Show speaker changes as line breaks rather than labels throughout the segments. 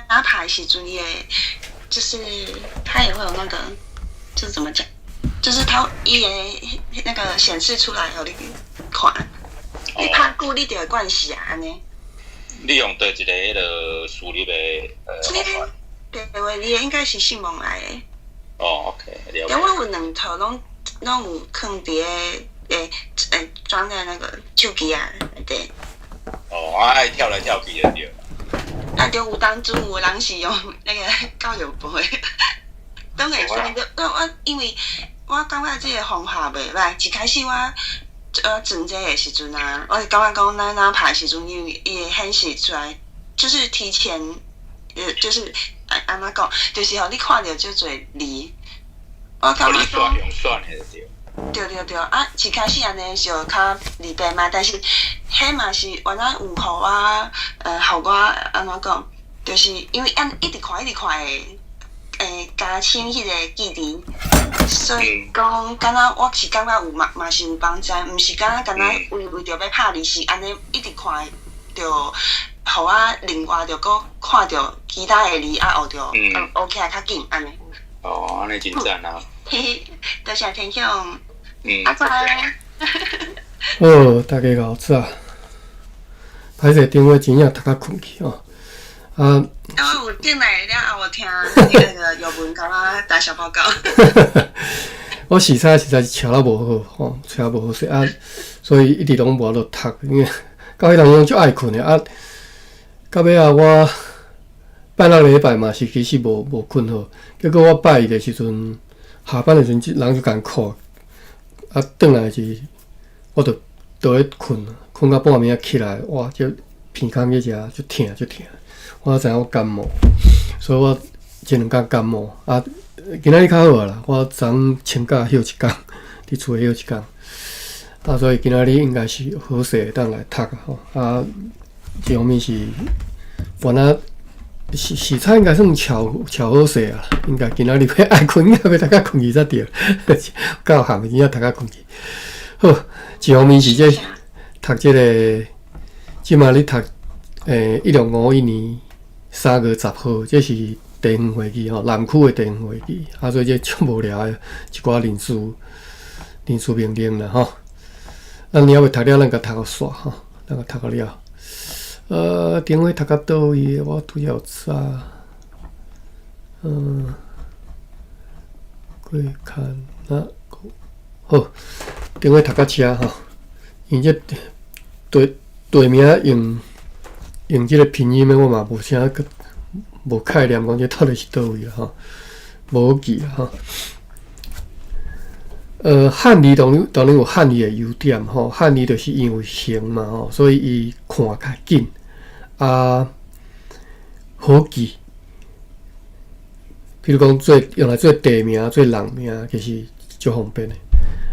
若拍時陣伊會，就是它也會有那個，就是怎麼講，就是它伊會那個顯示出來予你看。你拍久你就會慣勢啊，按呢。
你用佗一个彼个私立的
這個白話字的應該是姓王來的。
哦，OK，了解。
因為我有兩套攏有囥佇咧欸裝在那個手機仔內底。
哦，啊愛跳來跳去就對。
啊對，有當陣有人是用那個教育部的，當會使。我因為我感覺這個方法袂䆀，一開始我轉這個時陣啊，我是感覺講咱若拍時陣，因為伊會顯示出來，就是提前，就是按怎講，就是予你看著足濟字。我感覺講。
用選的就對。
對對對，啊，一開始按呢就較利便嘛，但是彼嘛是原來有予我，予我按怎講，就是因為按一直看一直看會加深彼個記憶，所以講敢若我是感覺有嘛嘛是有幫助，毋是敢若敢若為著欲拍字是按呢一直看，就予我另外就閣看著其他的字啊，學著學起來較緊按呢。
哦，按呢真讚啊！
嘿嘿，多謝天享。
阿
乖。
好，大家好早。歹勢，頂月真正讀甲睏去哦。啊。
我有進來了後，我聽那個有文共我打小報告。
我時差實在是調了無好吼，調無好勢啊，所以一直攏無法度讀，因為到彼當陣足愛睏的啊。到尾仔我拜六禮拜嘛是其實無睏好，結果我拜一的時陣下班的時陣，人就艱苦。啊，轉來是，我就倒咧睏，睏到半暝仔起來，哇！這鼻孔彼遮足疼足疼，我才知影我感冒，所以我這兩工感冒。啊，今仔日較好啦，我昨昏請假歇一工，佇厝歇一工。啊，所以今仔日應該是好勢會當來讀吼。啊，一方面是原來時差應該算調調好勢啊，應該今仔日欲愛睏，應該欲讀甲睏去才對，夠譀真正讀甲睏去。好，一方面是這讀這個，這馬咧讀1651年3月10號，這是地方會議吼，南區的地方會議。啊，所以這足無聊的一寡人事命令啦吼。咱猶未讀了，咱共讀予煞吼，咱共讀予了。頂回讀到佗位？我拄則有查。過看那好，頂回讀到遮吼，因這地名用這個拼音的，我嘛無啥個無概念，講這到底是佗位啦吼，無好記啦吼。漢字當然有漢字的優點吼，漢字就是因為形嘛吼，所以伊看較緊啊，好記。比如講做用來做地名、做人名，其實足方便的。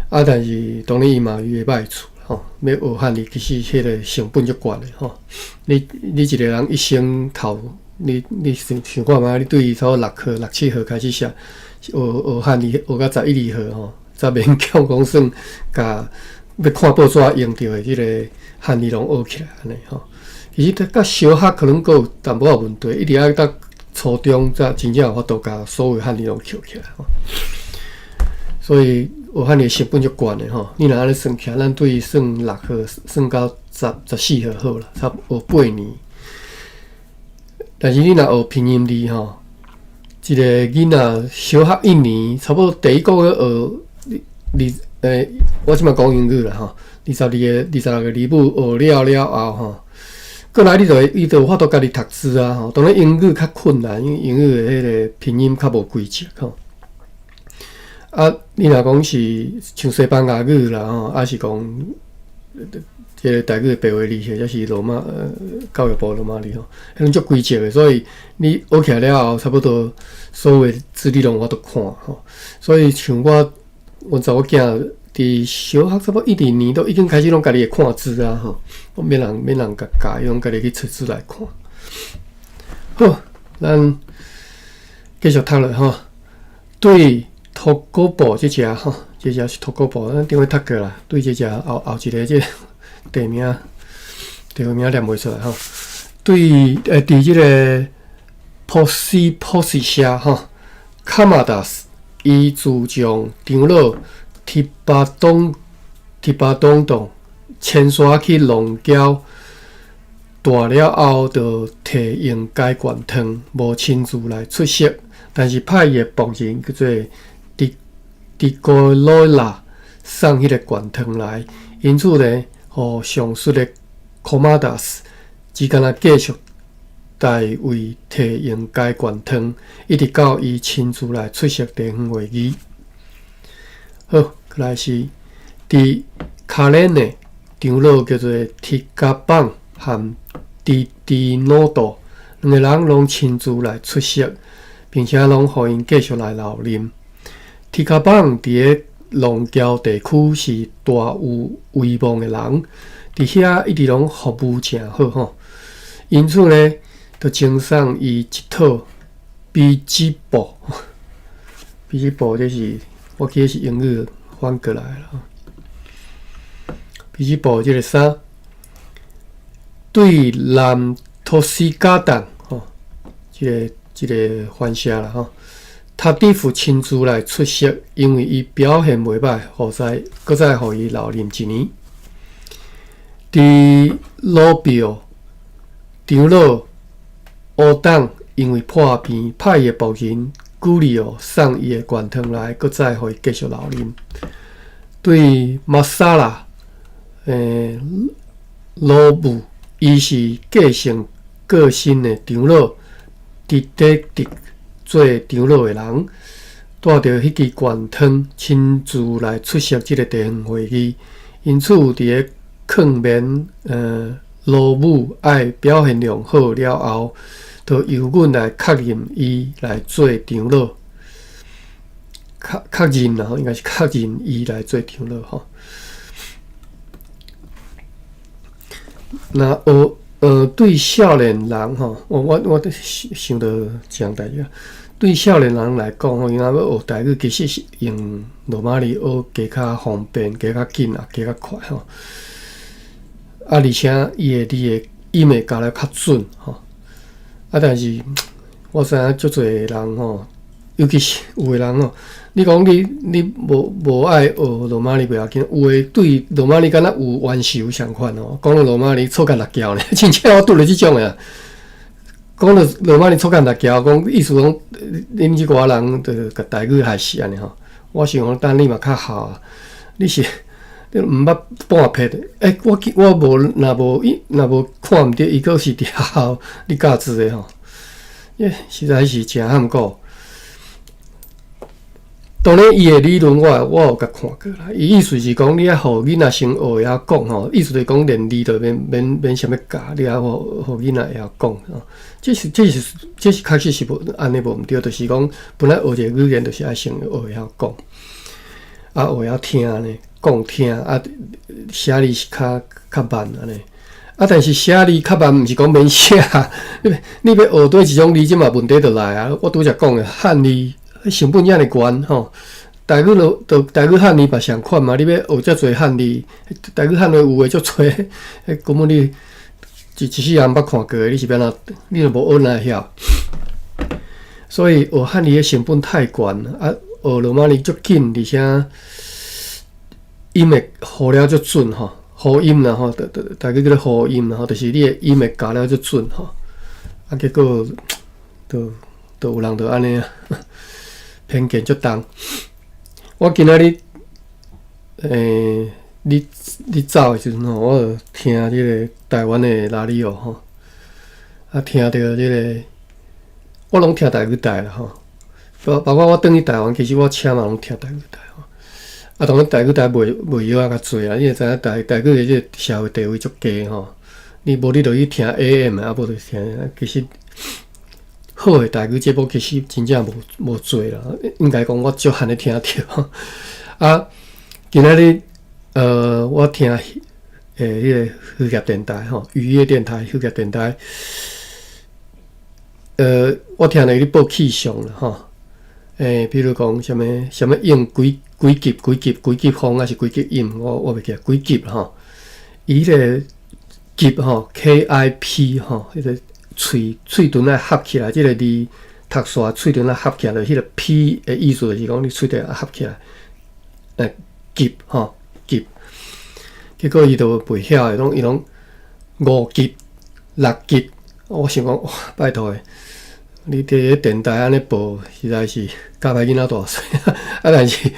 啊，但是當然伊嘛有伊的歹處吼。欲學漢字，其實彼個成本足懸的吼。你一個人一生頭，你想想看覓，你對差不多六歲、六七歲開始寫學學漢字，學到十一二歲吼，才勉強講算共欲看報紙用著的這個漢字攏學起來按呢吼。其實佮小學可能閣有淡薄仔問題，一直愛到初中才真正有法度共所有漢字攏抾起來吼。所以學漢字成本足懸的吼。你若按呢算起來，咱對算六歲算到14歲好啦，差不多學八年。但是你若學拼音字吼，一個囡仔小學一年，差不多第一個月學二欸，我這擺講英語啦吼，22個26個字母學了了後吼，過來你就會伊就有法度家己讀字啊吼。當然英語較困難，因為英語的彼個拼音較無規則吼。啊，你若講是像西班牙語啦吼，抑是講這個台語的白話字，或者是羅馬教育部羅馬字吼，彼種足規則的，所以你學起來了後，差不多所有的字你攏有法度看吼。所以像我，阮查某囝佇小學差不多一二年都已經開始攏家己會看字啊吼，免人共教，伊攏家己去揣字來看。好，咱繼續讀落吼。對托古部這隻吼，這隻是托古部，咱頂回讀過啦。對這隻後後一個這個地名，地名念袂出來吼。對，佇這個波斯波斯社吼，卡馬達斯伊自從長老提巴東提巴東洞遷徙去龍郊大了後，就提用該罐湯，無親自來出席，但是派伊的僕人叫做迪迪哥羅拉送彼個罐湯來，因此呢，予上述的科馬達斯只敢若繼續代為提用該罐湯，一直到伊親自來出席地方會議。好，過來是佇卡連的長老叫做提加邦和迪迪諾多兩個人攏親自來出席，並且攏予𪜶繼續來留任。提加邦佇个龍橋地區是大有威望的人，佇遐一直攏服務誠好吼。因此呢，就贈送伊一套筆記簿，筆記簿這是我記得是英語翻過來啦。筆記簿這個衫，對南托斯加當吼，這個翻寫啦吼。塔蒂夫親自來出席，因為伊表現袂䆀，予再閣再予伊留任一年。佇羅比奧長老烏當因為破病，派伊的僕人古里奧送伊的罐湯來，閣再予伊繼續留任。對馬薩拉羅布，伊是繼承個身的長老迪德迪做長老的人，帶著彼支罐湯親自來出席這個地方會議，因此佇個勸勉羅姆愛表現良好了後，就由阮來確認伊來做長老，確確認啦，應該是確認伊來做長老吼。那學對少年人吼，我想著一項代誌。對少年人來講吼，𪜶若欲學台語，其實是用羅馬字學加較方便，加較緊啊，加較快吼。啊，而且伊的字的音會咬得較準吼。啊，但是我知影足濟人吼，尤其是有的人吼，你講你無愛學羅馬字袂要緊，有的對羅馬字敢若有冤仇相款吼，講到羅馬字錯甲六橋呢，真正我拄著這種的啊。講到羅馬字錯甲六橋，講意思講恁這寡人就共台語害死按呢吼。我想講等你嘛較孝啊，你是你毋捌半撇的，欸，我我無若無伊若無看毋著，伊閣是佇學校咧教字的吼，欸，實在是誠罕古。當然，伊的理論我有共看過啦。伊意思是講，你愛予囡仔先學會曉講吼，意思就是講連字都免免免啥物教，你愛予予囡仔會曉講吼。這是確實是無按呢無毋對，就是講本來學一個語言就是愛先學會曉講，啊學會曉聽呢，講聽啊寫字是較較慢按呢。啊，但是寫字較慢，毋是講免寫。你你欲學佗一種字，這嘛問題就來啊。我拄才講的漢字。成本遮爾懸吼，台語就就台語漢字嘛相款嘛。你欲學遮濟漢字，台語漢字有的足濟，根本你一一世人毋捌看過的，你是欲按怎？你若無學哪會曉？所以學漢字的成本太懸，啊，學羅馬字足緊，而且音會呼了足準吼，呼音啦吼，台語叫做呼音啦吼，就是你的音會咬了足準吼，啊，結果就就有人就按呢啊。偏見足重。我今仔日，你你走的時陣吼，我就聽這個台灣的 radio 吼，啊，聽著這個，我攏聽台語台啦吼，包包括我轉去台灣，其實我車嘛攏聽台語台吼。啊，當然台語台賣賣藥仔較濟啊，你會知影台台語的這個社會地位足低吼，你無你就去聽 AM 啊，無就聽，其實。好的台語節目其實真正無無濟啦，應該講我足罕咧聽著。啊，今仔日我聽彼個漁業電台吼，漁業電台、漁業電台，我聽著伊咧報氣象啦吼。比如講啥物啥物用幾幾級幾級幾級風還是幾級音，我我袂記得幾級吼。伊彼個級吼，KIP 吼，彼個。喙喙唇愛合起來，這个字讀煞喙唇愛合起來，彼个 P 的意思就是講你喙唇愛合起來，夾吼夾。結果伊就袂曉的，攏伊攏五級、六級，我想講，哇，拜託的，你佇咧電台按呢報，實在是教歹囡仔大細。啊，但是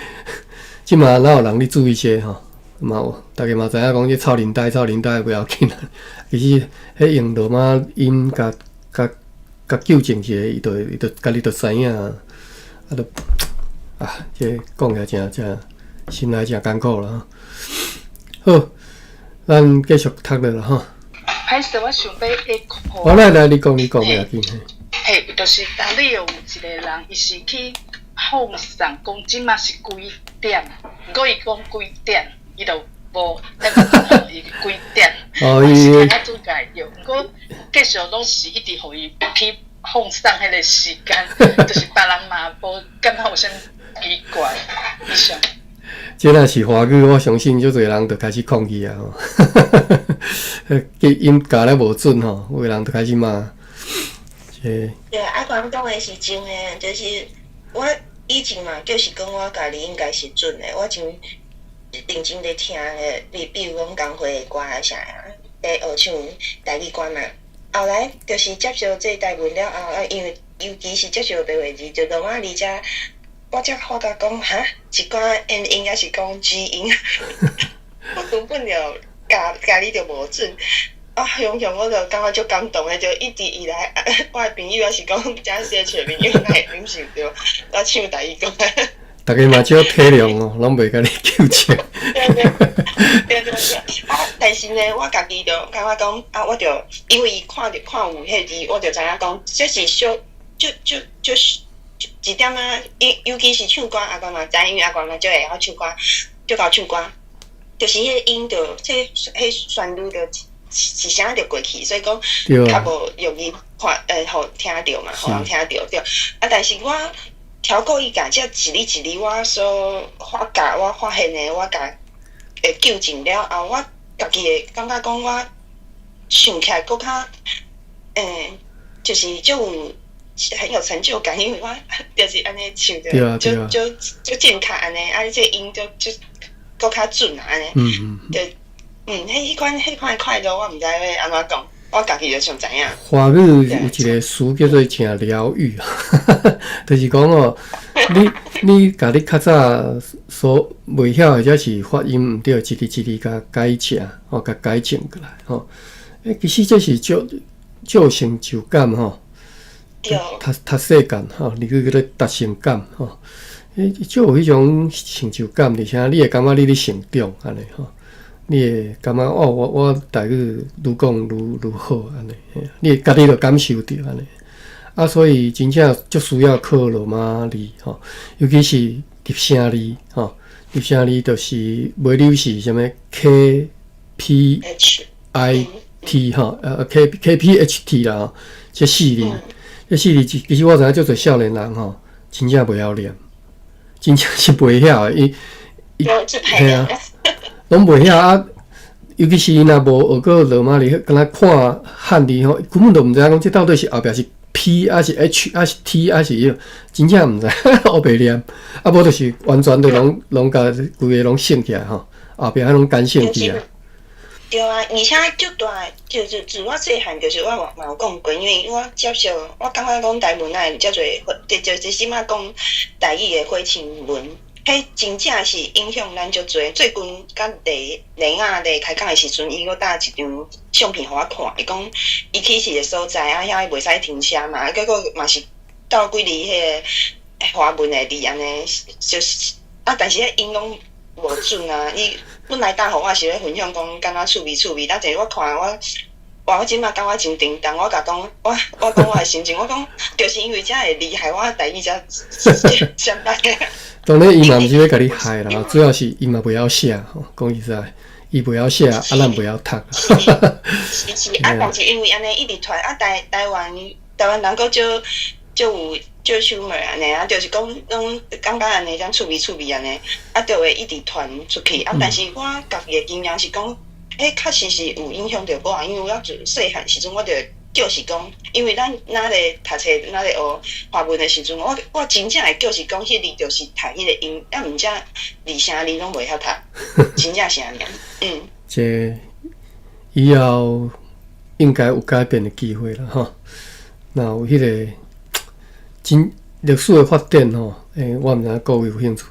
這馬哪有人咧注意這個吼？嘛有，逐家嘛知影講這臭奶呆、臭奶呆袂要緊啊。其實，彼用羅馬音共共共糾正一下，伊就伊就家己就知影。啊，就啊，這講起來誠誠心內誠艱苦啦。好，咱繼續讀落啦吼。
歹勢，我想欲 echo。
好，來來，你講你講，袂要緊。
嘿，就是當你有一個人，伊是去放送講這馬是幾點，毋過伊講幾點，伊就無那個伊幾點，是較準解對。毋過繼續攏是一直予伊去放送彼個時間，就是別人嘛無感覺有啥物奇怪，以上。
這若是華語，我相信足濟人就開始抗議啊！吼，音校了無準吼，有的人就開始罵。
對，阿關講的是真的，就是我以前嘛，就是講我家己應該是準的，我真認真咧聽的，比如講工會的歌啊啥啊，咧學唱台語歌嘛。後來就是接受這台文了後，啊，因為尤其是接受白話字，就羅馬字才，我才發覺講哈，一寡 N 音抑是講 G 音，我根本就共家己就無準。啊，雄雄，我就感覺足感動的，就一直以來，我的朋友抑是講遮些找朋友，哪會忍受著我唱台語歌。
逐家嘛少體諒哦，攏袂共你糾正。
對對對對對，啊！但是呢，我家己就感覺講啊，我就因為伊看著看有彼字，我就知影講，這是小就就就是一點仔，尤其是唱歌，阿公嘛知，因為阿公嘛足會曉唱歌，足𠢕唱歌，就是彼個音就這彼旋律就一聲就過去，所以講較無容易看，予聽著嘛，予人聽著對。啊，但是我透過伊共這一字一字，我所發覺、我發現的，我共會糾正了後，我家己會感覺講，我唱起來閣較，就是足有很有成就感，因為我就是按呢唱著，就就就正確按呢，啊，這音就就閣較準啊，按呢，就彼款快樂，我毋知欲按怎講，我家己就想知影。
華語有一個詞叫做誠療癒，就是講哦，你共你較早所袂曉或者是發音毋對，一字一字共改正，吼，共改正過來，吼。欸，其實這是足足有成就感吼，讀讀冊感吼，你去叫做達成感吼，欸，足有彼種成就感，而且你會感覺你咧成長按呢吼。你會感覺哦，我台語愈講愈愈好按呢，你會家己就感受著按呢。啊，所以真正足需要靠羅馬字吼，尤其是入聲字吼，入聲字就是尾溜是啥物 K P I T 吼，K P H T 啦吼，這四字，這四字其實我知影足濟少年人吼，真正袂曉念，真正是袂曉的，伊伊嘿啊。攏袂曉啊，尤其是伊若無學過羅馬字，敢若看漢字吼，根本就毋知影講這到底是後壁是 P 抑是 H 抑是 T 抑是彼，真正毋知，烏白念，啊無就是完全就攏攏共規个攏省起來吼，後壁彼攏簡省起來。
對啊，而且足大，就是自我細漢，就是我嘛有講過，因為我接受，我感覺講台文仔會遮濟，就這擺講台語的火星文。彼真正是影響咱足濟。最近佮麗麗亞咧開講的時陣，伊閣搭一張相片予我看，伊講伊去一個所在啊，遐袂使停車嘛，結果嘛是鬥幾字彼個華文的字按呢，就是啊，但是彼音攏無準啊。伊本來搭予我是咧分享講感覺趣味趣味，但是我看我。哇！我這擺感覺真沉重，我共講，我講我的心情，我講就是因為遮會厲害，我台語才才歹。
當然，伊嘛毋是欲共你害啦，主要是伊嘛袂曉寫吼。講實在，伊袂曉寫，啊，咱袂曉讀。
是是，啊，但是因為按呢一直傳啊，台灣人閣少少有少手門按呢啊，就是講攏感覺按呢這樣趣味趣味按呢，啊，就會一直傳出去啊。但是我家己的經驗是講，彼確實是有影響著我，因為我自細漢時陣我就就是講，因為咱若咧讀冊，若咧學華文的時陣，我真正會就是講，彼字就是讀彼个音，啊，毋則字聲字攏袂曉讀，真正是按呢。
這以後應該有改變的機會啦，吼。若有彼个真歷史的發展吼，我毋知影各位有興趣。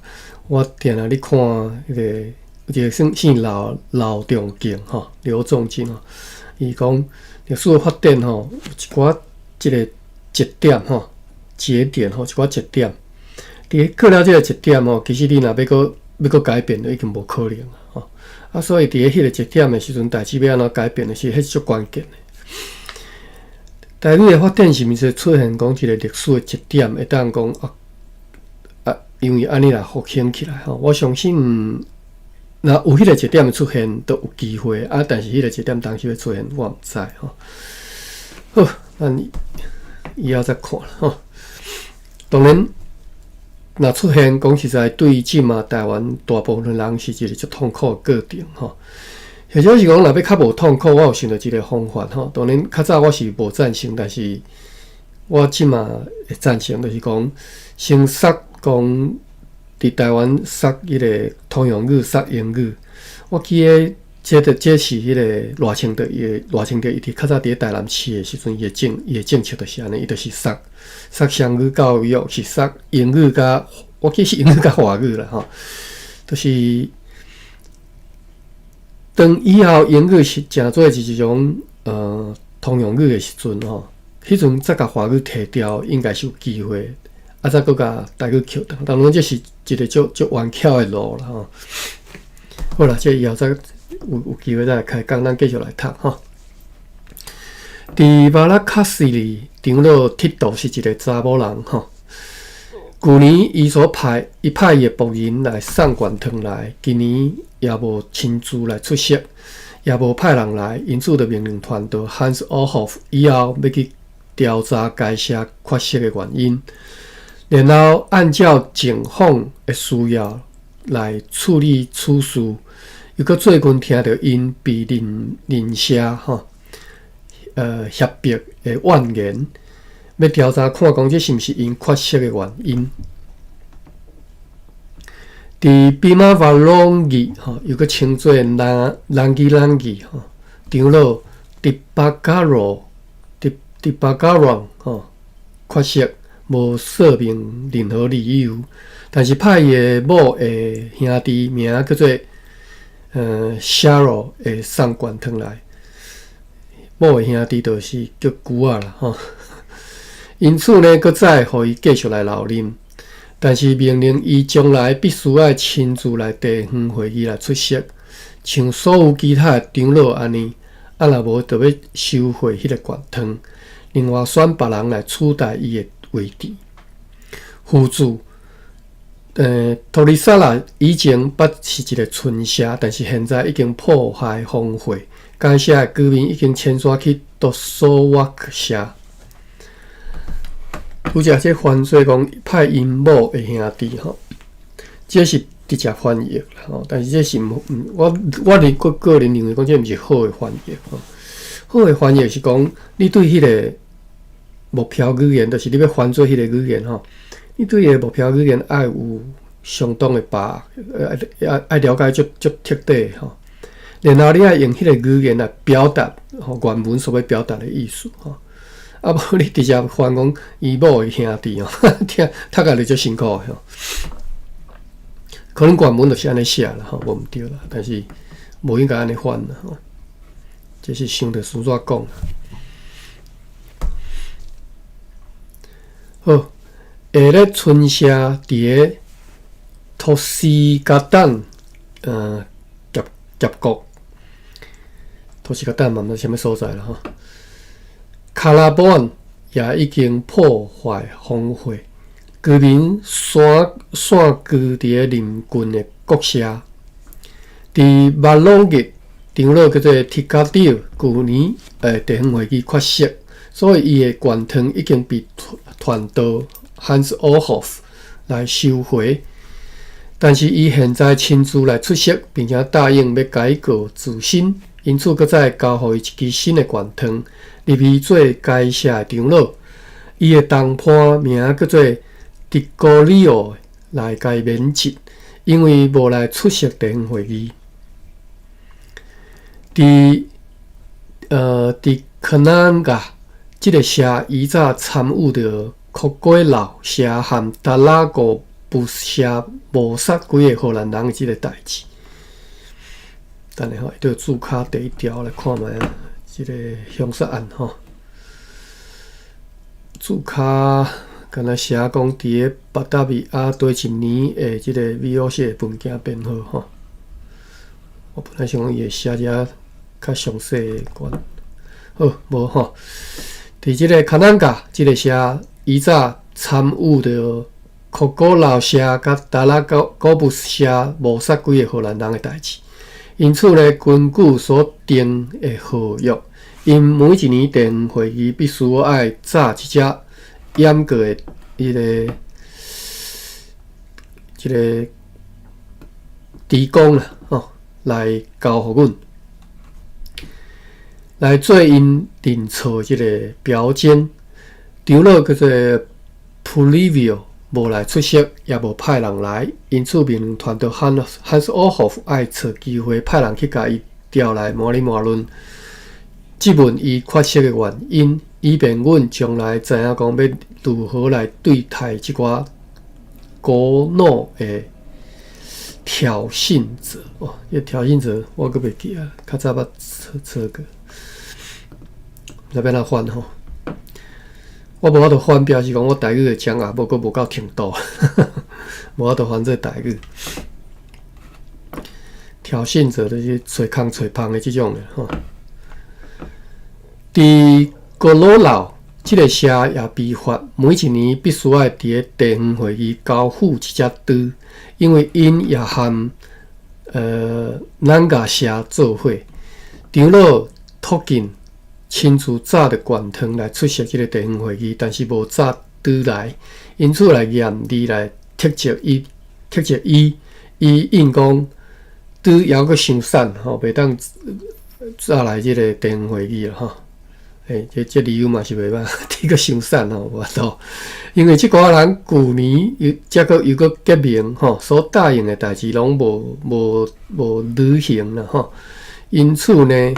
我定定咧看彼个有一個姓姓劉劉仲敬吼，劉仲敬吼，伊講歷史的發展吼，有一寡這个節點吼，節點吼，一寡節點。佇過了這个節點吼，其實你若欲閣欲閣改變，就已經無可能啊！吼啊，所以佇咧彼个節點的時陣，代誌欲按怎改變的是，彼是足關鍵的。台語的發展是毋是出現講一個歷史的節點，會當講啊啊，因為按呢來復興起來吼？我相信，若有彼個節點的出現，都有機會啊。但是彼個節點當時欲出現，我毋知吼。好，咱以後再看吼。當然，若出現，講實在，對這馬台灣大部分人是一個足痛苦的過程吼。或者是講，若欲較無痛苦，我有想著一個方法吼。當然，較早我是無贊成，但是我這馬會贊成，就是講先殺講佇台灣殺彼个通用語，殺英語。我記得這個這是彼个賴清德伊的賴清德伊佇較早佇咧台南市的時陣，伊的政策就是按呢，伊就是殺殺雙語教育，是殺英語佮我記是英語佮華語啦吼，就是當以後英語是成做是一種通用語的時陣吼，彼陣再共華語提掉，應該是有機會，啊再閣共台語抾轉。當然這是一個足足彎曲的路啦吼。好啦，這以後再有機會再來開講，咱繼續來讀吼。佇馬拉卡斯里，長老鐵道是一個查某人吼。舊年伊所派伊派伊的僕人來送灌湯來，今年也無親自來出席，也無派人來，因此就命令傳道 Hans Ohoff 以後欲去調查該社缺席的原因，然後按照警方的需要來處理此事。又閣最近聽著𪜶被鄰鄰舍吼，脅迫的怨言，欲調查看講這是毋是𪜶缺席的原因。佇比馬瓦隆語吼，又閣稱做蘭蘭基蘭語吼，長老迪巴加羅迪迪巴加羅吼缺席，無說明任何理由，但是派伊的某的兄弟名叫做夏羅會送灌湯來。某的兄弟就是叫龜仔啦吼。因此呢，閣再予伊繼續來留任，但是命令伊將來必須愛親自來地方會議來出席，像所有其他的長老按呢，啊若無就欲收回彼个灌湯，另外選別人來取代伊的位置。附註：托里薩拉以前捌是一個村社，但是現在已經破壞荒廢，該社的居民已經遷徙去多索瓦克社。拄才這翻做講派𪜶某的兄弟吼，這是直接翻譯吼，但是這是毋我我個個人認為講這毋是好的翻譯吼。好的翻譯是講你對彼个目標語言，就是你欲翻做彼个語言吼，你對伊个目標語言愛有相當的把握，愛愛了解足足徹底吼。然後你愛用彼个語言來表達吼原文所欲表達的意思吼。啊無你直接翻講伊某的兄弟吼，聽讀起來足辛苦的吼。可能原文就是按呢寫啦吼，無毋對啦，但是無應該按呢翻啦吼。這是想著實在講。好，下咧春社佇个托斯加丹，峽峽谷，托斯加丹嘛毋知啥物所在啦吼。卡拉波安也已經破壞荒廢，居民散散居佇个鄰近的國社。佇馬隆日長老叫做提卡迪爾，舊年地方會議缺席，所以伊的灌湯已經被傳道 Hans Ohoff 來收回。但是伊現在親自來出席，並且答應欲改過自新。因此閣再交予伊一支新的懸糖，入去做該社的長老。伊的同伴名叫做迪戈里奧，來共伊免職，因為無來出席地方會議。佇科南加這个社伊早參與著科果老社和達拉古布社謀殺幾个荷蘭人的這个代誌。等下吼，對註卡第一條來看覓啊，這个兇殺案吼。註卡敢若寫講佇咧巴達維亞對一年的這个 VOC 的文件編號吼。我本來想講伊會寫遮較詳細的關，好無吼。佇這个卡南加這个社，伊早參與著科果老社佮達拉古古布社謀殺幾个荷蘭人的代誌。因此呢，根據所訂的合約，𪜶每一年地方會議必須愛紮一隻閹割的彼个這个豬公啦，吼，來交予阮，來做𪜶認錯這个表徵。長老叫做普利維奧無來出席，也無派人來，因此命令傳道漢漢斯奧霍夫愛揣機會派人去共伊調來模擬模論，質問伊缺席的原因，以便阮將來知影講欲如何來對待這寡古老的挑釁者。哦，這個挑釁者我閣袂記啊，較早捌查查過，毋知欲按怎翻吼。我無法度翻，表示講我台語的講啊，無閣無夠程度，無法度翻做台語。挑釁者就是揣空揣芳的這種的吼。佇哥羅老這个社也被罰，每一年必須愛佇咧地方會議交付一隻豬，因為𪜶也和南加社做伙。長老托金親自紮著懸糖來出席這个地方會議，但是無紮豬來，因此來嚴厲來斥責伊，斥責伊，伊應講豬猶閣傷瘦吼，袂當紮來這个地方會議啦吼。欸，這理由嘛是袂歹，豬閣傷瘦吼，無法度。因為這寡人舊年又才閣又閣結盟吼，所答應的代誌攏無履行啦吼。因此呢，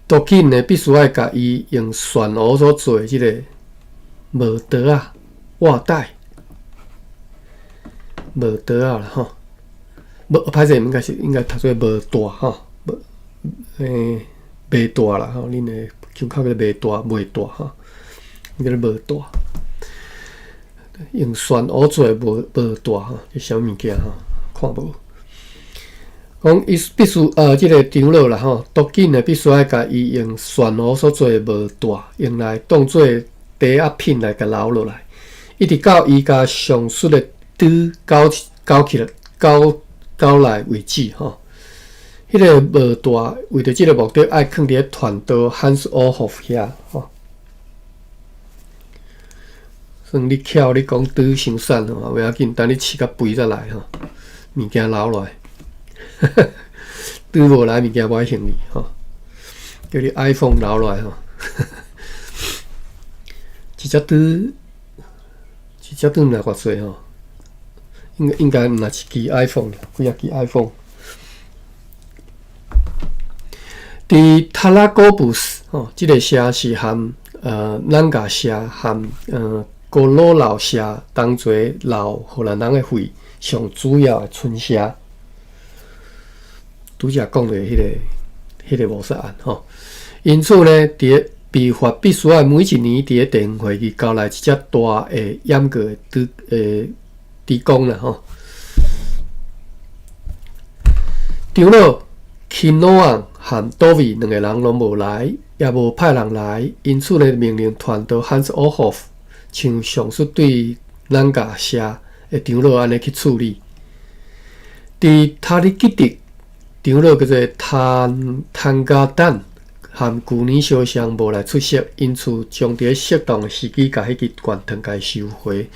督緊呢必須愛共伊用旋烏所做的這个帽袋仔襪帶帽袋仔啦吼。無歹勢，應該讀做帽帶吼，帽欸襪帶啦吼，恁的腔口叫做襪帶襪帶吼，叫做帽帶，用旋烏做的帽帽帶吼，這啥物件吼？看無？講伊必須這个長老啦吼，督緊呢必須愛共伊用旋烏所做的帽帶，用來當做抵押品來共留落來，一直到伊共上述的豬交交起來交交來為止吼。彼个帽帶為著這个目的，愛囥佇咧傳道漢斯奧霍夫遐吼。算你巧，你講豬傷瘦吼，袂要緊，等你飼較肥才來吼，物件留落來。豬無來，物件無愛還你吼。叫你 iPhone 留落來吼。一隻豬，一隻豬毋知偌濟吼，應該毋若一支 iPhone，幾仔支 iPhone。佇塔拉古布斯吼，這个社是和南加社和哥羅老社同齊留荷蘭人的費上主要的村社。拄才講的彼个謀殺案吼，因此呢，佇咧被罰必須愛每一年佇咧地方會議交來一隻大的閹割的豬的豬公啦吼。長老基諾昂和多維兩个人攏無來，也無派人來，因此呢，命令傳道漢斯奧霍夫像上述對咱家社的長老按呢去處理。佇塔里吉迪，長老叫做譚譚加丹，和舊年相像無來出席，因此將佇咧適當的時機，共彼支懸糖共伊收回，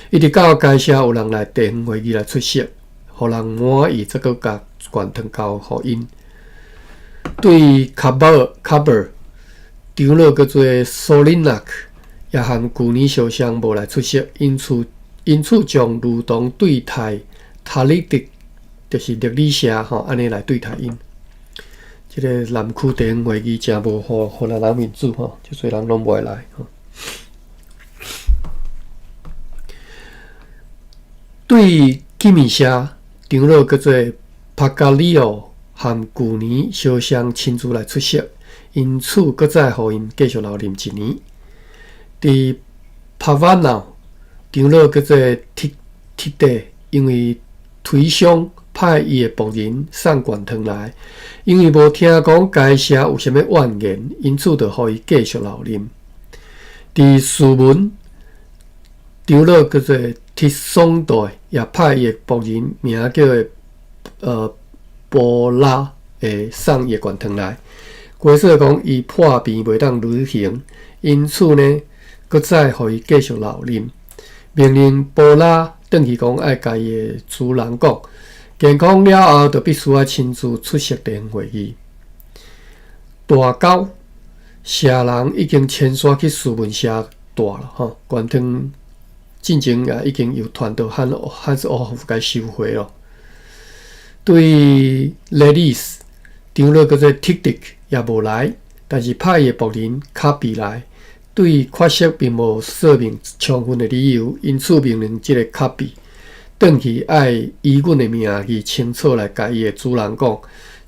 一直到該社有人來地方會議來出席，予人滿意，才閣共懸糖交予𪜶。對卡布卡布長老叫做蘇林納克，也含舊年相像無來出席，因此將如同對待塔利迪，就是德里社吼，按呢來對待𪜶。這个南區地方會議誠無予荷蘭人面子吼，足濟人攏無愛來吼。對基米社長老叫做帕加里奧，含舊年相像親自來出席，因此閣再予𪜶繼續留任一年。佇帕瓦鬧長老叫做提提蒂，因為腿傷，派伊的僕人送灌湯來，因為無聽講該社有啥物怨言，因此就予伊繼續留任。佇士文長老叫做提松代，也派伊的僕人名叫做波拉會送伊的灌湯來。規說講伊破病袂當旅行，因此呢，閣再予伊繼續留任。命令波拉轉去講愛共伊的主人講，健康了後，就必須愛親自出席地方會議。大溝社人已經遷徙去士文社住了吼，灌湯進前也已經由傳到漢漢斯奧夫共收回咯。對雷利斯長老叫做蒂迪也無來，但是派伊的僕人卡比來。對缺席並無說明充分的理由，因此命令這个卡比轉去愛以阮的名義清楚來共伊的主人講，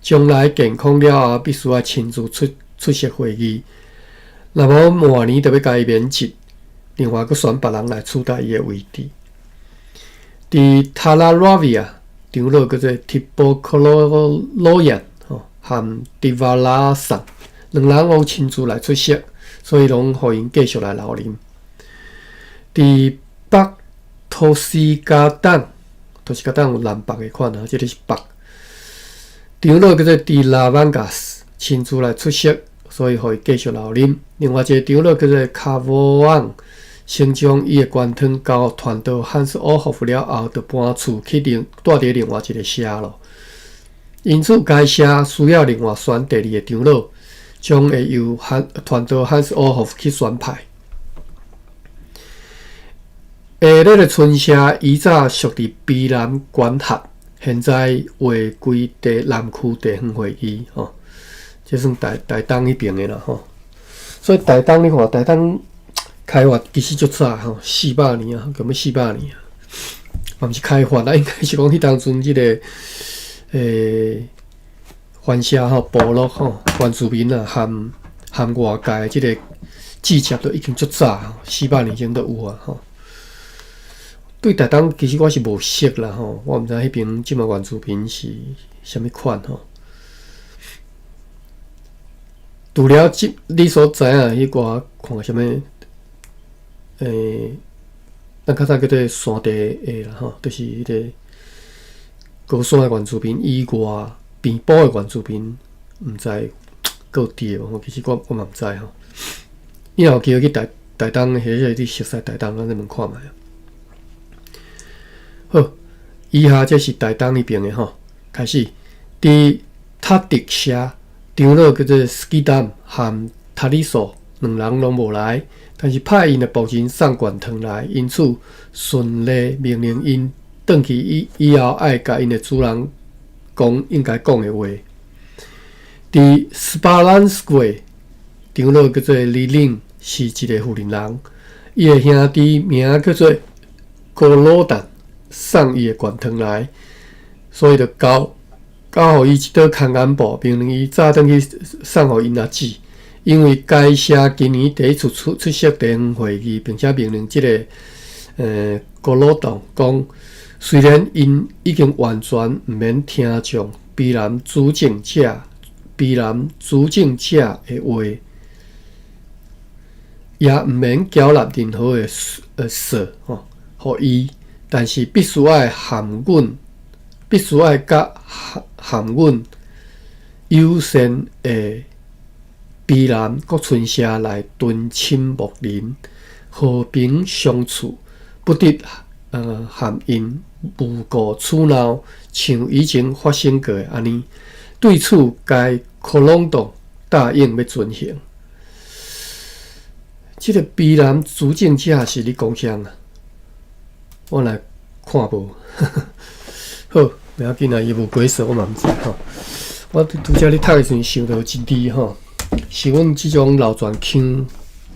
將來健康了後必須愛親自出席會議，若無明年就欲共伊免職，另外閣選別人來取代伊的位置。佇塔拉拉維亞長老叫做提波克羅羅揚吼，含迪瓦拉桑兩人攏親自來出席，所以攏予𪜶繼續來留任。佇北托斯加黨，托斯加黨有南北的款啊，這个是北。長老叫做迪拉萬加斯親自來出席，所以予伊繼續留任。另外一个長老叫做卡沃昂，先將伊的灌湯交傳到漢斯奧霍夫了後，就搬厝去另蹛佇另外一个社咯。因此，該社需要另外選第二个長老，將會由漢傳到漢斯奧霍夫去選派。下日的村社以早屬佇卑南管轄，現在劃歸地南區地方會議吼，這算台台東彼爿的啦吼。所以台東你看，台東開發其實足早吼，四百年啊，共欲四百年啊，嘛毋是開發啦，應該是講彼當陣這个番社吼、部落吼、原住民啊，含含外界這个聚集都已經足早，四百年前都有啊吼。對台東其實我是無熟啦吼，我毋知彼爿這馬原住民是啥物款吼。除了這你所知影彼寡看啥物，咱較早叫做山地的啦吼，就是彼个高山的原住民以外，平埔的原住民，毋知閣有佇無吼？其實我嘛毋知吼。你若有機會去台台東，或者你熟似台東，咱再問看覓啊。好，以下這是台東彼爿的吼，開始佇塔迪社長老叫做斯基丹含塔里索兩人攏無來，但是派𪜶的僕人送灌湯來，因此順利命令𪜶轉去以以後愛共𪜶的主人講應該講的話。佇斯巴蘭斯過長老叫做李林，是一个婦人人，伊的兄弟名叫做高魯丹。送伊的灌湯來，所以就交交予伊一桌空間布，命令伊早轉去送予𪜶阿姊。因為該社今年第一次出席地方會議，並且命令這个高魯當講，雖然𪜶已經完全毋免聽從卑南主政者、卑南主政者的話，也毋免繳納任何的稅吼，予伊。但是必須愛含阮，必須愛佮含阮友善的卑南各村社來敦親睦鄰，和平相處，不得含𪜶無故吵鬧，像以前發生過的按呢。對此，該 Colonto 答應欲遵行。這个卑南主政者是咧講啥啊？我來看無。好，袂要緊啊，伊無解釋，我嘛毋知吼。我拄才咧讀的時陣想著一字吼，是阮這種老泉腔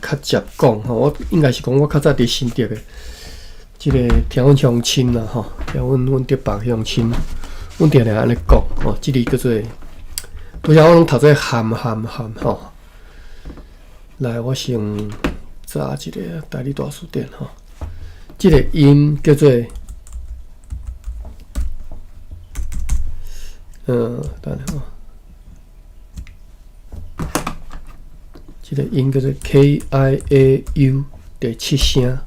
較捷講吼。我應該是講我較早佇新竹的，這个聽阮鄉親啦吼，聽阮竹北鄉親，阮定定按呢講吼，這字叫做，拄才我攏讀做含含含吼。來，我先查一个台語大辭典吼，這个音叫做，等下吼，這个音叫做 K I A U 第七聲。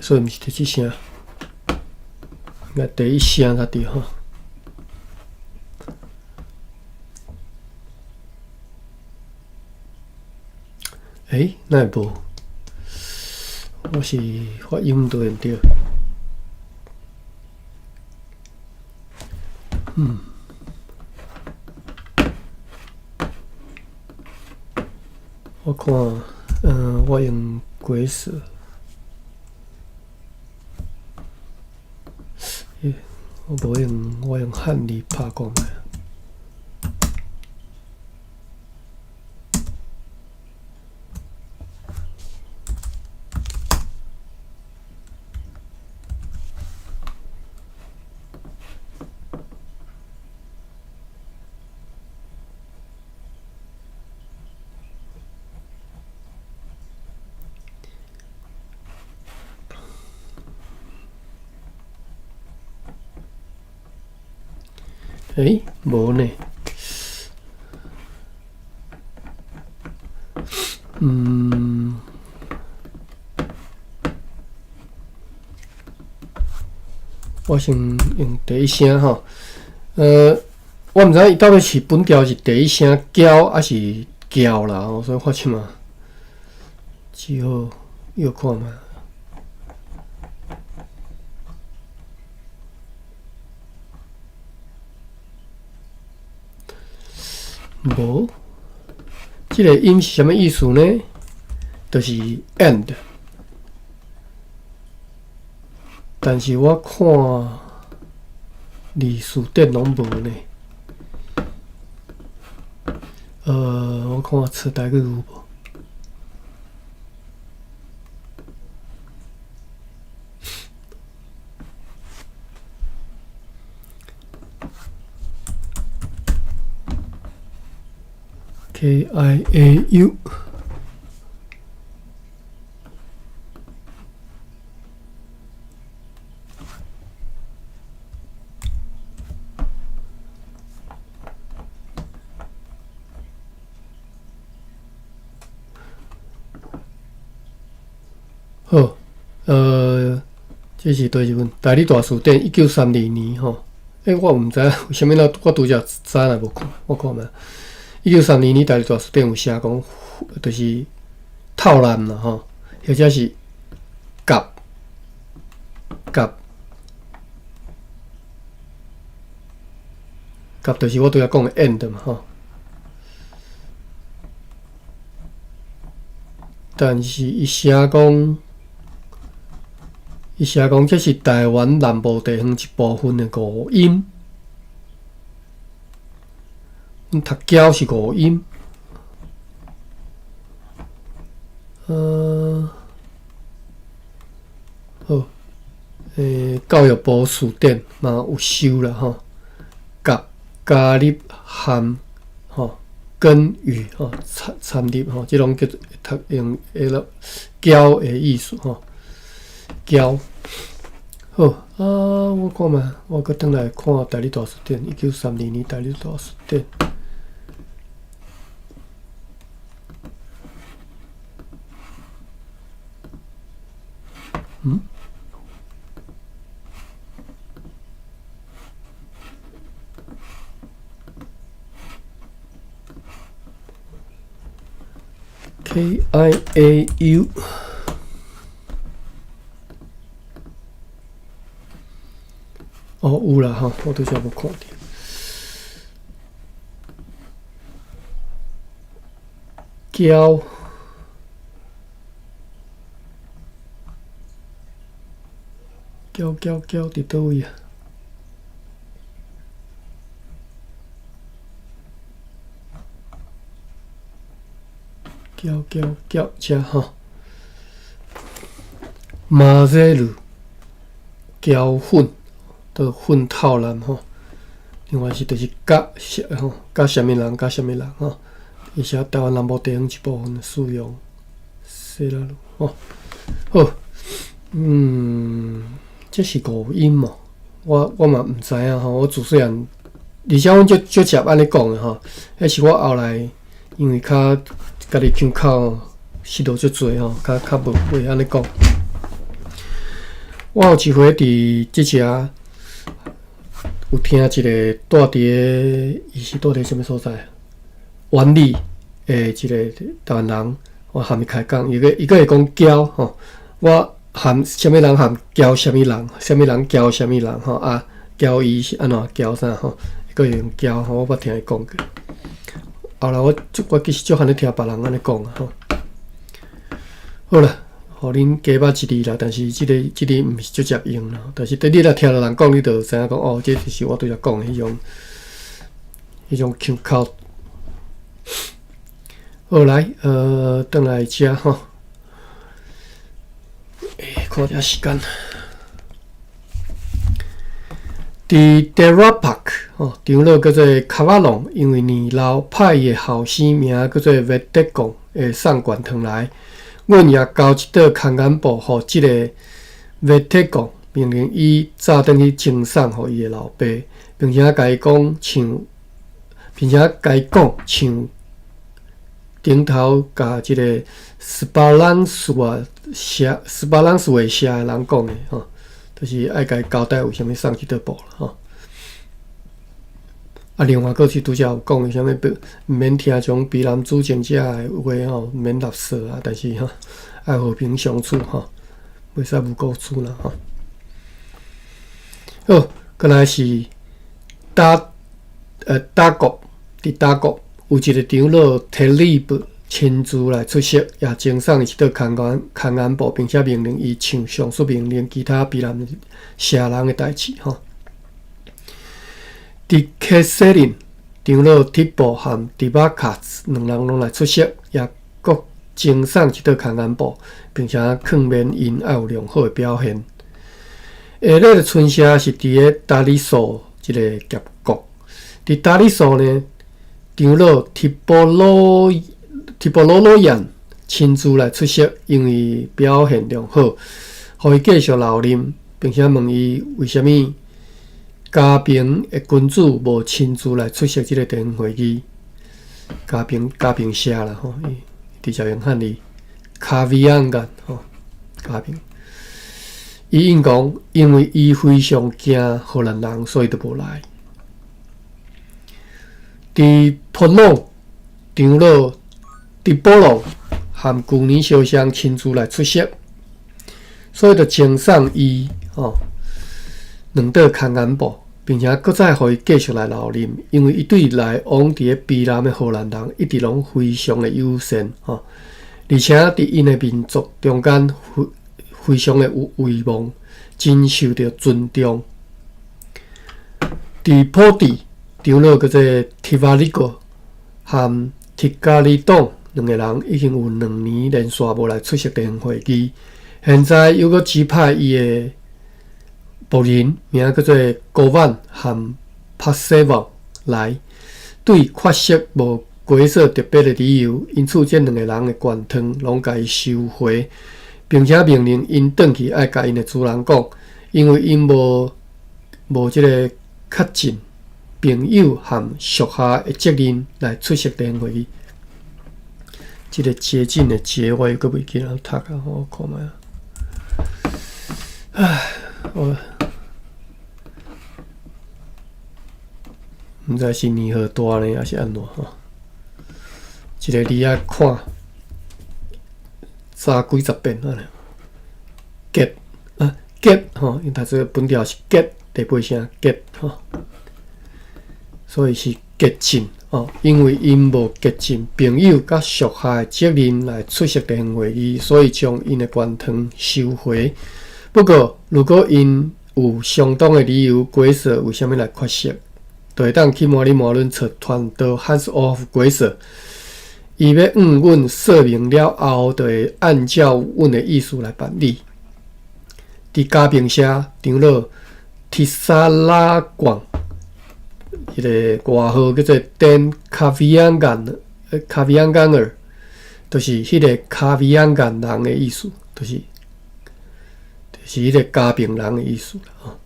所以毋是第七聲，應該第一聲才對吼。欸，哪會無？我是發音對毋對？我看，我用鬼死。欸，我無用，我用漢字拍講的。欸，無呢。我先用第一聲吼。我毋知伊到底是本調是第一聲嬌還是嬌啦，所以我這馬只好又看覓。無，這个音是啥物意思呢？就是 and。但是我看字辭典攏無呢。我看冊台語有無？K I A U。好，這是佗一本台語大辭典，1932年吼。欸，我毋知影為啥物我拄才早來無看，我看覓。1932年台語大辭典有寫講，就是透爛啦吼，或者是夾夾夾，就是我拄才講的 and 嘛吼。但是伊寫講，伊寫講這是台灣南部地方一部分的五音。阮讀嬌是五音，好，教育部辭典嘛有收啦吼，夾加入含吼跟與吼參參入吼，這攏叫做讀用彼个嬌的意思吼，嬌。好啊，我看覓，我閣轉來看台語大辭典，1932年台語大辭典。K I A U。哦，有啦吼，我拄才無看著。交交交交佇佗位啊？交交交，遮吼。馬熱魯膠粉，都粉透爛吼。另外是就是佮吼，佮啥物人，佮啥物人吼。伊寫台灣南部地方一部分使用，西拉魯吼。好，這是五音哦。我嘛毋知影吼，我自細漢，而且阮足足捷按呢講的吼。彼是我後來因為較家己腔口失落足濟吼，較較無會按呢講。我有一回佇這遮有聽一個住佇个，伊是住佇啥物所在？灣里的一個台灣人，我含伊開講，伊閣伊閣會講交吼，我含啥物人含交啥物人，啥物人交啥物人吼啊，交伊是按怎交啥吼，伊閣會用交吼，我捌聽伊講過。後來我我其實足罕咧聽別人按呢講吼。好啦，予恁加捌一字啦，但是這个這字毋是足捷用啦。但是佇你若聽著人講，你就知影講哦，這就是我拄才講的彼種彼種腔口。好來，轉來遮吼，欸，看一下時間。佇 Derapak 吼，長老叫做卡瓦隆，因為年老，派伊的後生名叫做維德貢，會送懸糖來。阮也交一桌空間布，予這个維德貢，命令伊早轉去呈送予伊的老爸，並且共伊講像，並且共伊講像。頂頭共這个斯巴朗斯瓦社、斯巴朗斯瓦社的人講的吼，就是愛共伊交代為啥物送這桌布啦吼。啊，另外閣是拄才有講的啥物，毋免聽從卑南主政者的話吼，毋免垃圾啊，但是吼愛和平相處吼，袂使無故事啦吼。好，過來是達達國，佇達國。有一个長老提利布親自來出席，也呈送伊一桌空間空間布，並且命令伊像上述命令其他卑南社人的代誌吼。佇克西林長老提布和迪巴卡斯兩人攏來出席，也閣呈送一桌空間布，並且勸勉𪜶愛有良好的表現。下禮的村社是佇个達里索這個峽谷，佇達里索呢。長老提波羅提波羅羅揚親自來出席，因為表現良好，予伊繼續留任，並且問伊為啥物加平的君主無親自來出席這个地方會議。加平加平社啦吼，伊直接用漢字卡維昂干吼，加平。伊應講，因為伊非常驚荷蘭人，所以就無來。佇普朗長老迪波羅含舊年相相親自來出席，所以就呈送伊吼兩桌空間布，並且閣再予伊繼續來留任，因為伊對來往佇个卑南的荷蘭人一直攏非常的友善吼，而且佇𪜶的民族中間非非常的有威望，真受著尊重。佇普地長老叫做提瓦里戈和提加里黨兩个人已經有兩年連續無來出席地方會議，現在又閣指派伊的僕人名叫做高萬和帕西旺來，對缺席無解說特別的理由，因此這兩个人的懸糖攏共伊收回，並且命令𪜶轉去愛共𪜶的主人講，因為𪜶無無這个確診。朋友和屬下的責任來出席地方會議。這个接近的節我又閣袂記得讀啊，我看覓啊。唉，我毋知是年歲大呢，抑是按怎吼？一个字仔看早幾十遍啊！結啊結吼，𪜶讀做本條是結。第八聲結吼，所以是竭盡哦，因為𪜶無竭盡朋友佮屬下的責任來出席地方會議，所以將𪜶的懸糖收回。不過，如果𪜶有相當的理由解釋為啥物來缺席，就會當去摩里摩倫揣傳道漢斯奧夫解釋。伊欲向阮說明了後，就會按照阮的意思來辦理。佇嘉平社長老提薩拉廣，彼個外號叫做丹卡維揚干，卡維揚干爾，就是彼個卡維揚干人的意思，就是彼個嘉平人的意思啦。吼，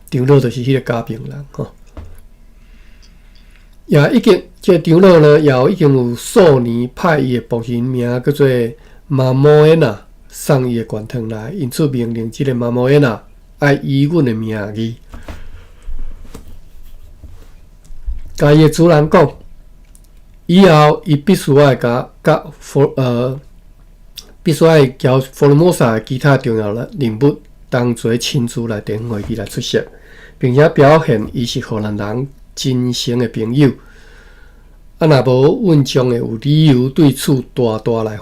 長老就是彼個嘉平人吼。也已經，這個長老呢，也已經有數年派伊的僕人名叫做馬摩耶娜送伊的懸糖來，因此命令這個馬摩耶娜愛以阮的名義，共伊的主人講，以後伊必須愛共佮佛必須愛交福爾摩沙的其他重要人物同齊親自來地方會議來出席，並且表現伊是荷蘭人真誠的朋友。啊，若無，阮將會有理由對此大大來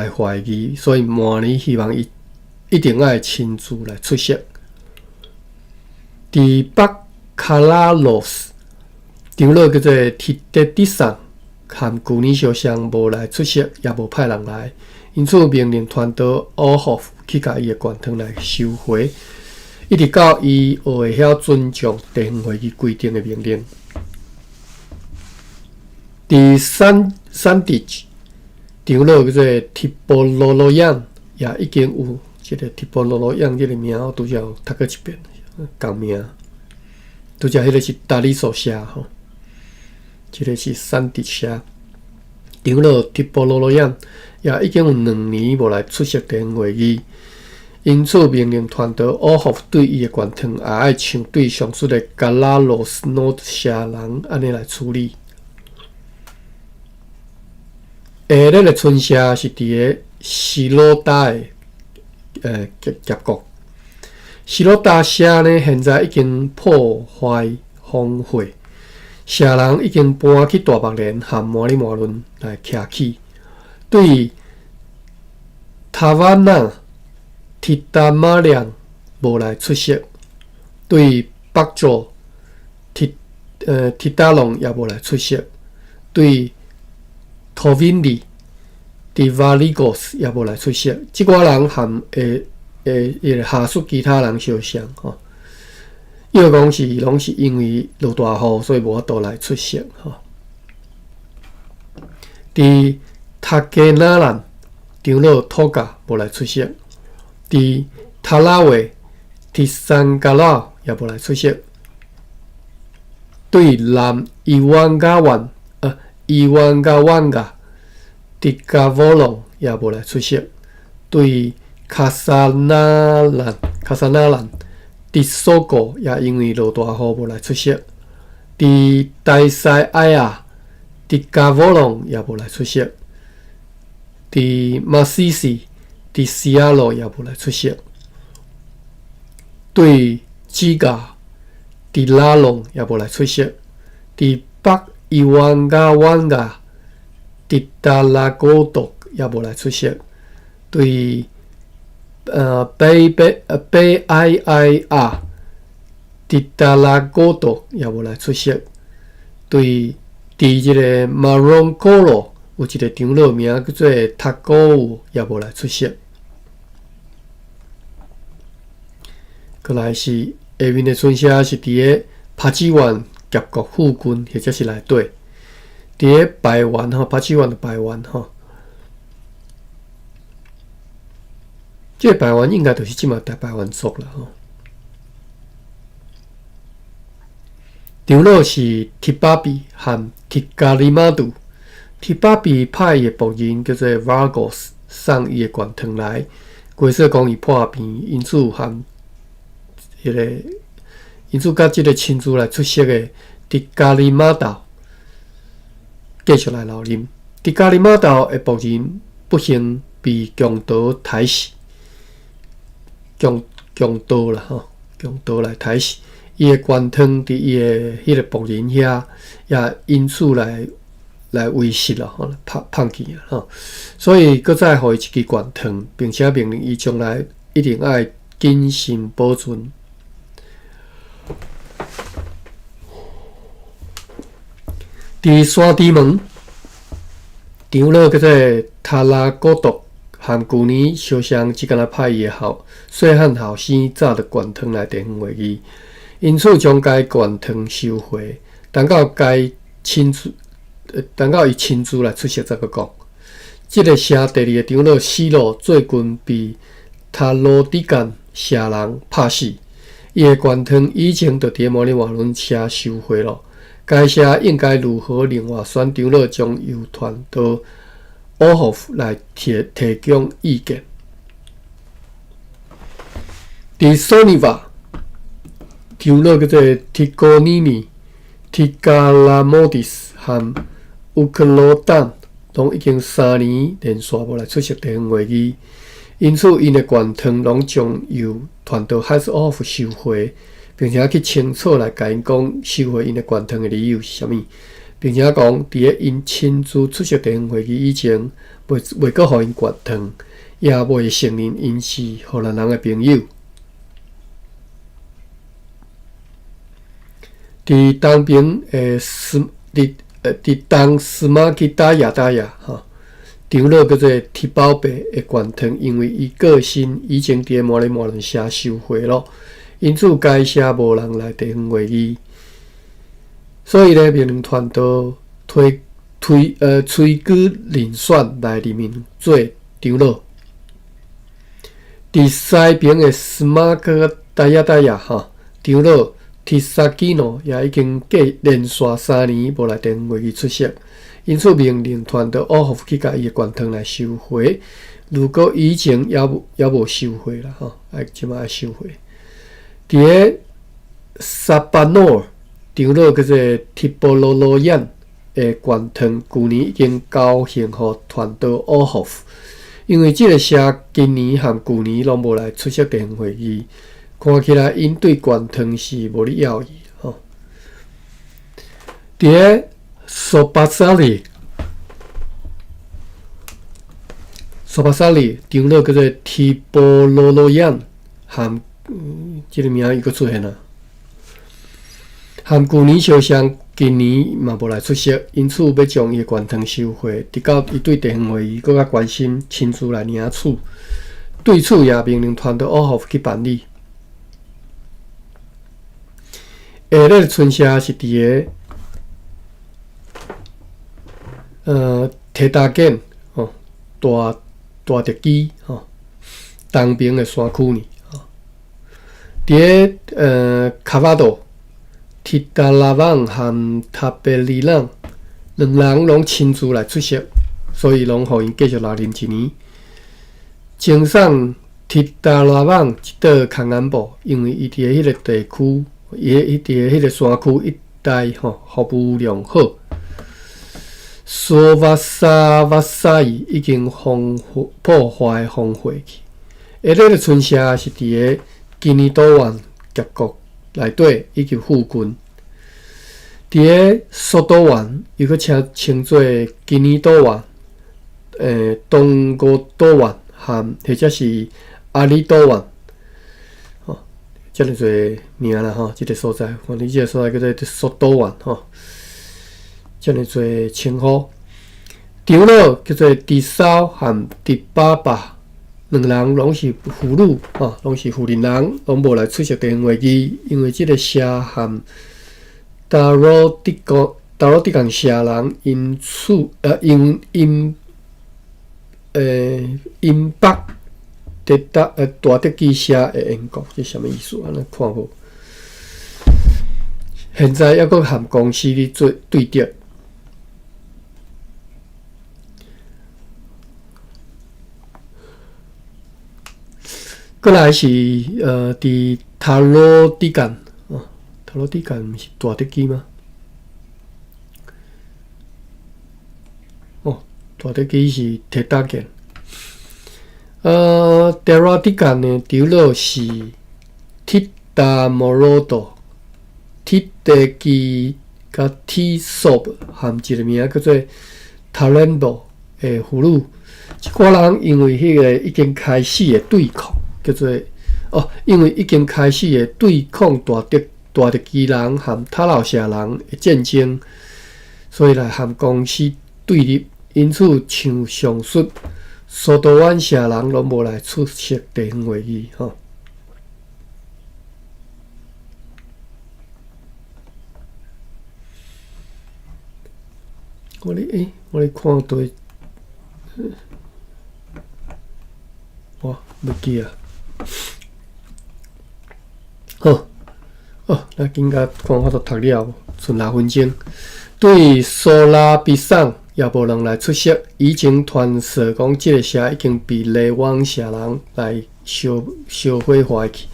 懷疑，所以明年希望伊一定愛親自來出席。佇北卡拉羅斯，長老叫做提德迪桑，含舊年相像無來出席，也無派人來，因此命令傳道奧霍夫去共伊的懸糖來收回，一直到伊學會曉尊重地方會議規定的命令。佇山地長老叫做提波羅羅揚，也已經有這個提波羅羅揚這個名，我拄才有讀過一遍，仝名。拄才彼個是達里索社吼，這個是山地社。長老提波羅羅揚也已經有2年無來出席地方會議，因此命令傳道奧霍夫對伊的懸糖也愛像對上述的加拉羅斯諾社人按呢來處理。下日的村社是佇个西羅達的峽谷。西羅達社呢，現在已經破壞荒廢，社人已經搬去大目連和摩里摩倫來徛起。對塔瓦納、提達馬良無來出席，對北座提達隆也無來出席，對托賓利、迪瓦里戈斯也無來出席，這寡人含會會下屬其他人相像吼，伊個講是攏是因為落大雨，所以無法度來出席吼。佇塔格納蘭長老托加無來出席，佇塔拉維、佇山加拉也無來出席，對南伊萬加灣。伊萬加萬加，迪加沃隆也無來出席。對卡薩納蘭、卡薩納蘭、迪索果也因為落大雨無來出席。佇大西埃亞，迪加沃隆也無來出席。佇馬西西、迪西亞羅也無來出席。對吉嘎、迪拉隆也無來出席。佇北伊萬加萬加，迪達拉古多也無來出席。對北北北埃埃亞，迪達拉古多也無來出席。對，佇這個馬隆哥羅有一個長老名叫做塔古烏也無來出席。過來是下面的村社是佇個帕吉灣峽谷附近，或者是內底，佇個排灣吼，帕吉灣的排灣吼，這個排灣應該就是這馬大排灣族啦吼。長老是提巴比和提加里馬杜，提巴比派伊的僕人叫做瓦戈斯送伊的懸糖來，規說講伊破病，因此和彼個。因此，佮這個親自來出席的迪加里馬道繼續來留任。迪加里馬道的僕人不幸被強盜刣死，強盜啦吼，用刀來刣死。伊的懸湯佇伊的彼個僕人遐，也因此來遺失咯，吼，放棄啊，吼。所以閣再予伊一支懸湯，並且命令伊將來一定愛謹慎保存。佇山豬門，長老叫做塔拉古多，和舊年相像，只敢若派伊的細漢後生早就懸湯來地方會議，因此將該懸湯收回，等到該親自，等到伊親自來出席才閣講。這个城第二个長老死路最近被塔羅迪干城人拍死，伊的懸湯以前就佇摩利瓦倫城收回咯。該城應該如何另外選長老，將由傳到奧霍夫來提供意見。佇索尼瓦，長老叫做提戈尼尼、提加拉莫迪斯和烏克羅丹，攏已經3年連續無來出席地方會議，因此𪜶的懸湯攏將由傳到海斯奧霍夫收回。並且去清楚來共𪜶講收回𪜶的懸湯的理由是啥物，並且講佇咧𪜶親自出席地方會議以前，袂閣予𪜶懸湯，也袂承認𪜶是荷蘭人的朋友。佇東邊的斯，佇東斯馬基達亞達亞吼，長老叫做提寶伯的懸湯，因為伊過身以前佇咧摩利摩倫城收回咯。因此，該城無人來地方會議，所以咧，命令傳道推推推舉人選來任命做長老。佇西邊的斯馬克達亞達亞吼，長老提薩基諾也已經過連續3年無來地方會議出席，因此命令傳道奧霍夫去共伊的懸湯來收回。如果以前猶無收回啦吼，愛這擺愛收回。佇咧薩巴諾長老叫做提波羅羅燕的懸湯，舊年已經交還予傳道奧霍夫，因為這个城今年和舊年攏無來出席地方會議，看起來𪜶對懸湯是無咧要伊吼。佇咧索巴薩里，索巴薩里長老叫做提波羅羅燕和。這个名又閣出現啊！和舊年相像，今年嘛無來出席，因此欲將伊的懸湯收回，直到伊對地方會議閣較關心，親自來領取。對此也命令傳到奧霍夫去辦理。下日春社是佇个提達簡吼，大大德基吼，東邊的山區呢。佇咧卡瓦多、提達拉旺和塔貝里朗兩人攏親自來出席，所以攏予𪜶繼續留任一年。贈送提達拉旺一桌空眼布，因為伊佇咧彼个地區，伊佇咧彼个山區一帶吼，服務良好。蘇瓦薩瓦薩伊已經荒破壞荒廢去。下日的春社是佇咧基尼多灣峽谷內底以及附近，佇咧索多灣又閣稱做基尼多灣、東五多灣和或者是阿里多灣，吼，遮爾濟名啦吼，這个所在，反正這个所在叫做索多灣吼，遮爾濟稱呼。長老叫做迪骚和迪巴巴。兩人攏是婦女，吼，攏是婦人人，攏無來出席地方會議，因為這个城和達羅迪國、達羅迪港城人因此因因因北德達大德基城的緣故，這啥物意思？按呢看無？現在猶閣和公司咧做對敵。過來是佇塔羅迪干哦，塔羅迪干毋是大德基嗎？哦，大德基是提達建。塔羅迪干的長老是提達摩羅多、鐵地基佮鐵索含一个名叫做塔倫博的俘虜，這寡人因為彼个已經開始的對抗，叫做哦，因為已經開始的對抗大德基人含塔老舍人的戰爭，所以來和公司對立，因此像上述蘇多灣社人攏無來出席地方會議，吼。我咧，我咧看對，哇，袂記啊。好，哦，咱緊甲看法度讀了無？賰6分鐘。對蘇拉比桑也無人來出席，以前傳說講這个社已經被雷汪社人來燒燒毀壞去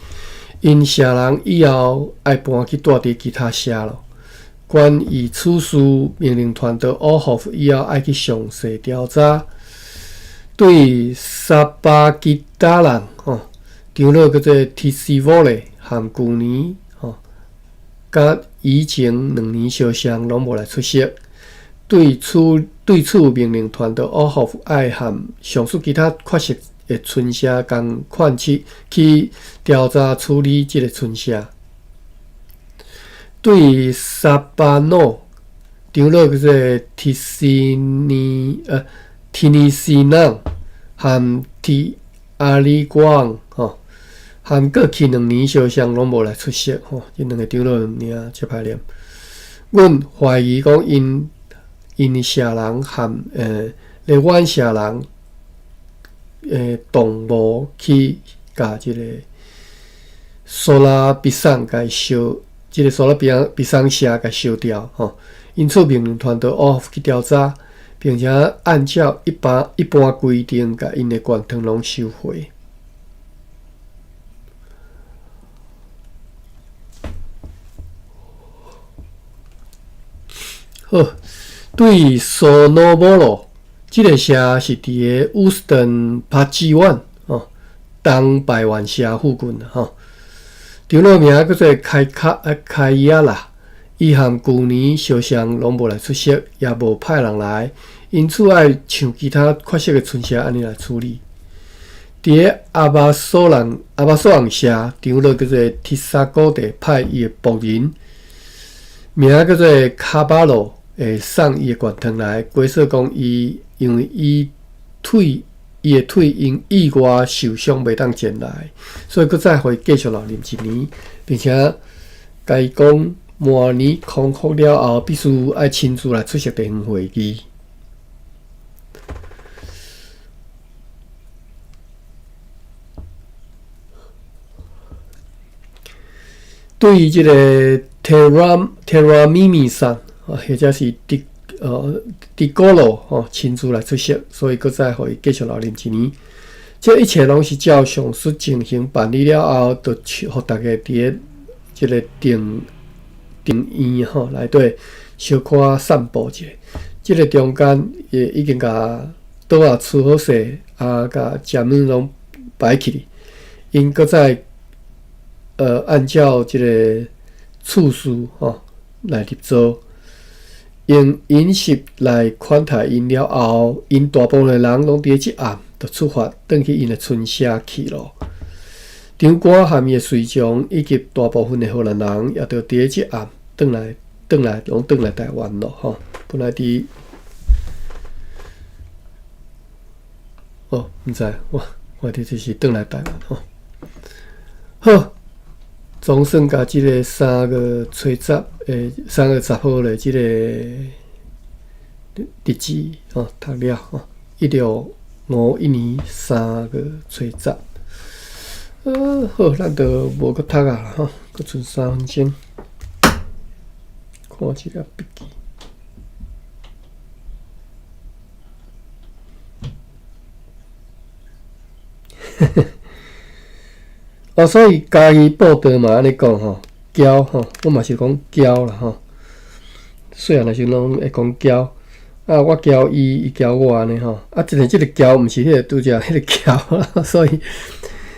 ，𪜶社人以後愛搬去住佇其他社咯。關於此事，命令團到奧霍以後愛去詳細調查。對沙巴吉達人吼，長老叫做提斯沃勒，含舊年吼，佮以前2年相像攏無來出席。對此命令團到奧霍愛和上述其他缺席的村社仝款去調查處理這个村社。對沙巴諾長老叫做提斯尼提尼斯朗和提阿里廣吼，和過去2年相像攏無來出席吼，這兩个長老名真歹念。阮懷疑講𪜶社人和咧阮社人動無去共這个蘇拉比桑共燒，這个蘇拉比桑社共燒掉吼。因此命令團隊奧去調查，並且按照一般規定，共𪜶的懸糖攏收回。好，對蘇諾摩羅這个社是佇个烏斯頓帕吉灣哦，東百萬社附近吼。長老名叫做開卡開亞啦，伊和舊年相像攏無來出席，也無派人來，因此愛像其他缺席的村社按呢來處理。佇个阿巴索人社，長老叫做提薩古地派伊的僕人，名叫做卡巴羅，會送伊的懸糖來，解說講伊因為伊的腿因意外受傷，袂當前來，所以閣再予伊繼續留任一年，並且共伊講明年康復了後，必須愛親自來出席地方會議。對於這个 Terra 咪咪山，或者是迪哥羅吼親自來出席，所以閣再予伊繼續留任一年。這一切攏是照上述情形辦理了後，就予大家佇个這个定院吼內底小可散步一下。這个中間也已經共桌仔處好勢，啊，共食物攏擺起去。𪜶閣再按照這个次序吼來入座，用飲食來款待𪜶了後，𪜶大部分人攏佇這暗就出發，轉去𪜶的村社去咯。長官和伊的隨從以及大部分的荷蘭人，也都佇這暗轉來轉來，攏轉來台灣咯吼。本來佇哦，毋知我佇這是轉來台灣吼。好。總算共這个3月初10，3月10號的這个日子吼讀了吼，1651年3月初10。好，咱就無閣讀啊吼，閣賰3分鐘，看一下筆記。哦，所以家己報道嘛，按呢講吼，交吼，我嘛是講交啦吼。細漢的時陣攏會講交，啊，我交伊，伊交我按呢吼。啊，真的這个交毋是彼个拄才彼个交，所以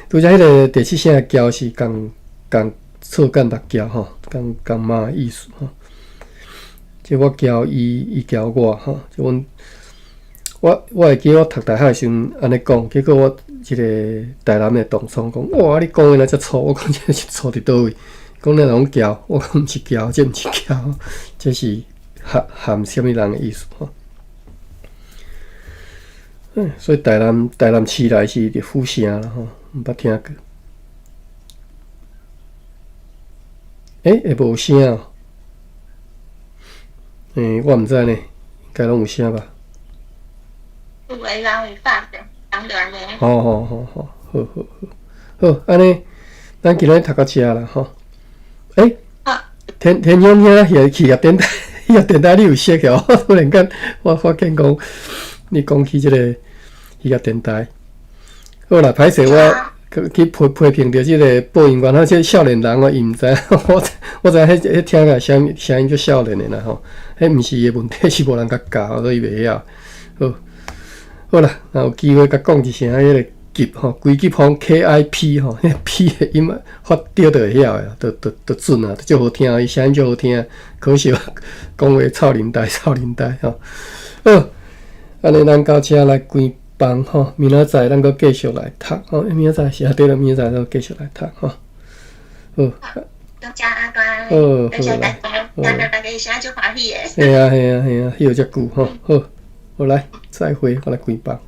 拄才彼个第七聲的交是仝仝错干六交吼，共共妈的意思吼。这我交伊，伊交我吼。就阮，我會記我讀大學的時陣按呢講，結果我一個台南的同窗講：哇，你講的若遮粗，我講這是粗佇佗位？講你若講交，我講毋是交，這毋是交，這是含含啥物人的意思吼。嗯，所以台南市內是佇府城啦吼，毋捌聽過。欸，會無聲哦？欸，我毋知呢，應該攏有聲吧？
有的人有放著，人著按呢。
好好好好，好好好，好，按呢，咱今日讀到遮啦吼。欸，田田兄兄去去共電台，去共電台你有識哦？突然間我發現講，你講起這個去共電台，好啦，歹勢我去批批評著這個播音員，啊，這少年人我伊毋知，我我知影彼彼聽起來聲音聲音足少年的啦吼，彼毋是伊的問題，是無人共教，所以伊袂曉。好，好啦，若有機會共講一聲，彼個急吼，規急風 K I P 吼，彼 P 的音發對就會曉的，就就就準啊，就足好聽，伊聲音足好聽。可惜講話臭奶呆，臭奶呆吼。好，按呢咱到遮來關房吼，明仔載咱閣繼續來讀吼，明仔載是啊，對啦，明仔載咱繼續來讀吼。好，
多謝阿關，
好，
多謝大家，聽著大家聲足歡喜的。
嘿啊嘿啊嘿啊，歇遮久吼，好，好來，再會，我來關房。